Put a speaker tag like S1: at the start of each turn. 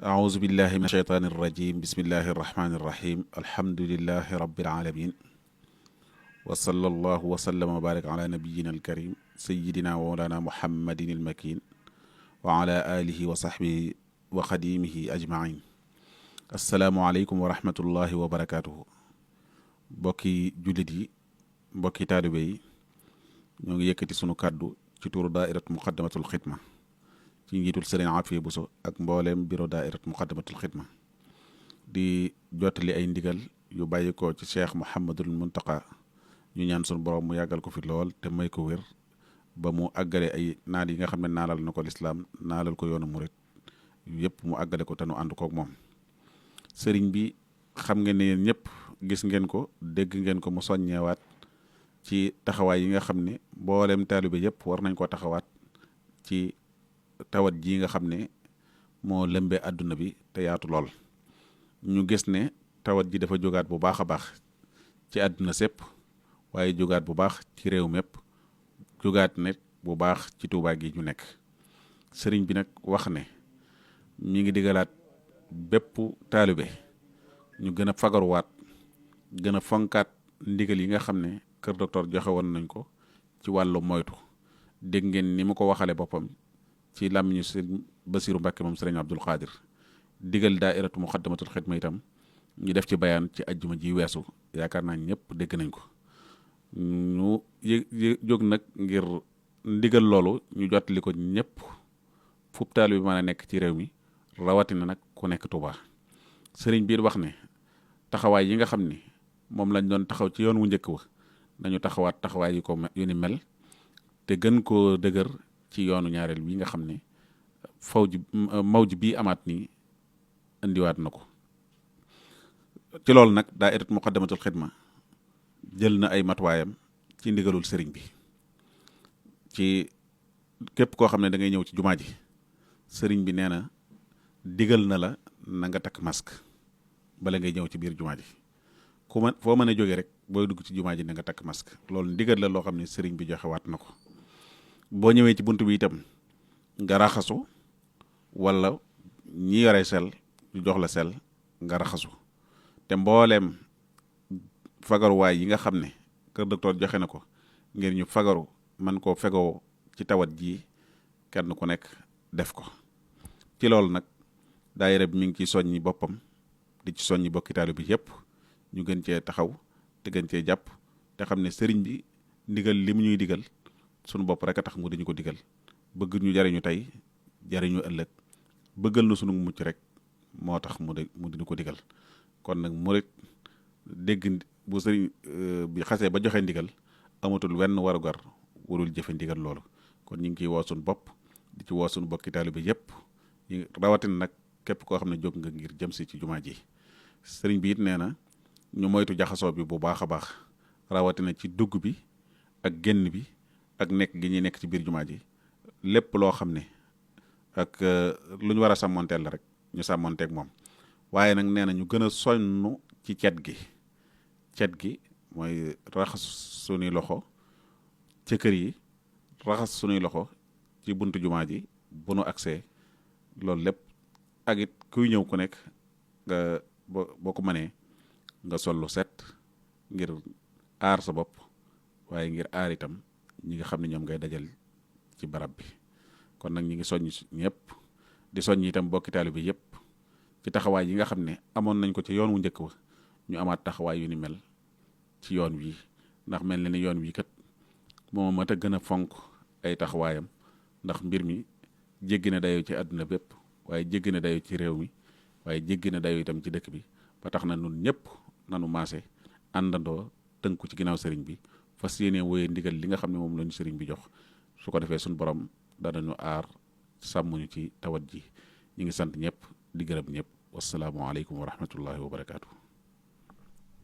S1: أعوذ بالله من الشيطان الرجيم بسم الله الرحمن الرحيم الحمد لله رب العالمين وصلى الله وسلم وبارك على نبينا الكريم سيدنا ومولانا محمد المكين وعلى آله وصحبه وخديمه أجمعين السلام عليكم ورحمة الله وبركاته bokki jullit yi mbokki taalibe yi ñoo ngi yëkkati sunu kàddu ci turu daairat muqaddamatul xidma ci njiitul sëriñ Afiya Buso ak mbooleem bureau daairat muqaddamatul xidma di jottali ay ndigal yu bàyyi ko ci cheikh Mouhamadul Muntaqa ñu ñaan sunu borom mu yàggal ko fi lool te may ko wér ba mu àggale ay naal yi nga xam ne naalal na ko lislaam naalal ko yoonu murit yëpp mu àggale ko te nu ànd koog moom sëriñ bi xam ngeen ne yéen ñëpp gis ngeen ko dégg ngeen ko mu soññeewaat ci taxawaay yi nga xam ne mboolem taalibe yëpp war nañ koo taxawaat ci tawat ji nga xam ne moo lëmbee àdduna bi te yaatu lool ñu gis ne tawat ji dafa jógaat bu baax a baax ci àdduna sépp waaye jógaat bu baax ci réew mépp jógaat ne bu baax ci Tuubaa gi ñu nekk sëriñ bi nag wax ne mi ngi digalaat bépp taalibe ñu gën a fagaruwaat gën a fonkaat ndigal yi nga xam ne kër docteur joxe woon nañ ko ci wàllu moytu dégg ngeen ni mu ko waxale boppam ci làmmiñu sëriñ Basiru Mbàkke moom sëriñ Abdul Xaadir digal daairatu muqaddamatul xidma itam ñu def ci bayaan ci ajjuma ji weesu yaakaar naa ñëpp dégg nañ ko ñu jóg nag ngir ndigal loolu ñu jottali ko ñëpp fub taal bi mën a nekk ci réew mi rawatina nag ku nekk Tuubaa sëriñ biir wax ne taxawaay yi nga xam ni moom lañ doon taxaw ci yoon wu njëkk wa nañu taxawaat taxawaay yi ko yu ni mel te gën koo dëgër ci yoonu ñaareel bi nga xam ne mawj bii amaat nii indiwaat na ko ci loolu nag daairat muqaddamatul xidma jël na ay matuwaayam ci ndigalul sëriñ bi ci képp koo xam ne da ngay ñëw ci jumaa ji sëriñ bi nee na digal na la na nga takk masque bala ngay ñëw ci biir jumaa ji ku ma foo mën a jógee rek booy dugg ci jumaa ji na nga takk masque loolu ndigal la loo xam ne sëriñ bi joxe waat na ko boo ñëwee ci bunt bi itam nga raxasu wala ñi yore sel ñu jox la sel nga raxasu te mbooleem fagaruwaay yi nga xam ne kër docteur joxe na ko ngir ñu fagaru man koo fegoo ci tawat ji kenn ku nekk def ko ci loolu nag daayira bi mi ngi ciy soññi boppam di ci soññi bokki taalibe bi yëpp ñu gën cee taxaw te gën cee jàpp te xam ne sëriñ bi ndigal li mu ñuy digal sunu bopp rek a tax mu dañu ko digal bëgg ñu jariñu tey jariñu ëllëg bëggal na sunu mucc rek moo tax mu diñu ko digal kon nag murit dégg bu sëriñ bi xasee ba joxe ndigal amatul wenn warugar warul jëfe ndigal loolu kon ñu ngi ciy woo sunu bopp di ci woo sunu bokki taalibe bi yëpp rawatina nag képp koo xam ne jóg nga ngir jëm si ci jumaa ji sëriñ bi it nee na ñu moytu jaxasoo bi bu baax a baax rawatina ci dugg bi ak génn bi ak nekk gi ñuy nekk ci biir jumaa ji lépp loo xam ne ak lu ñu war a sàmmonteel la rek ñu sàmmonteeg moom waaye nag nee na ñu gën a sonn ci cet gi mooy raxas sunuy loxo ci kër yi raxas sunuy loxo ci buntu jumaa ji bu nu agsee loolu lépp ak it kuy ñëw ku nekk nga boo ko mënee nga sol lu set ngir aar sa bopp waaye ngir aar itam ñi nga xam ne ñoom ngay dajal ci barab bi kon nag ñi ngi soññ ñëpp di soññ itam bokki taalibe bi yëpp ci taxawaay yi nga xam ne amoon nañ ko ci yoon wu njëkk wa ñu amaat taxawaay yu ni mel ci yoon wi ndax mel na ni yoon wi kat moo mat a gën a fonk ay taxawaayam ndax mbir mi jéggi na dayoo ci àdduna bépp waaye jéggi na dayoo ci réew mi waaye jéggi na dayoo itam ci dëkk bi ba tax na nun ñëpp nanu maase àndandoo tënku ci ginnaaw sëriñ bi fas yéene wooyee ndigal li nga xam ne moom lañu sëriñ bi jox su ko defee suñu borom danañu aar sàmmuñu ci tawat ji ñu ngi sant ñëpp di gërëm ñëpp wasalaamualeykum wa rahmatullahi wa barakaatu.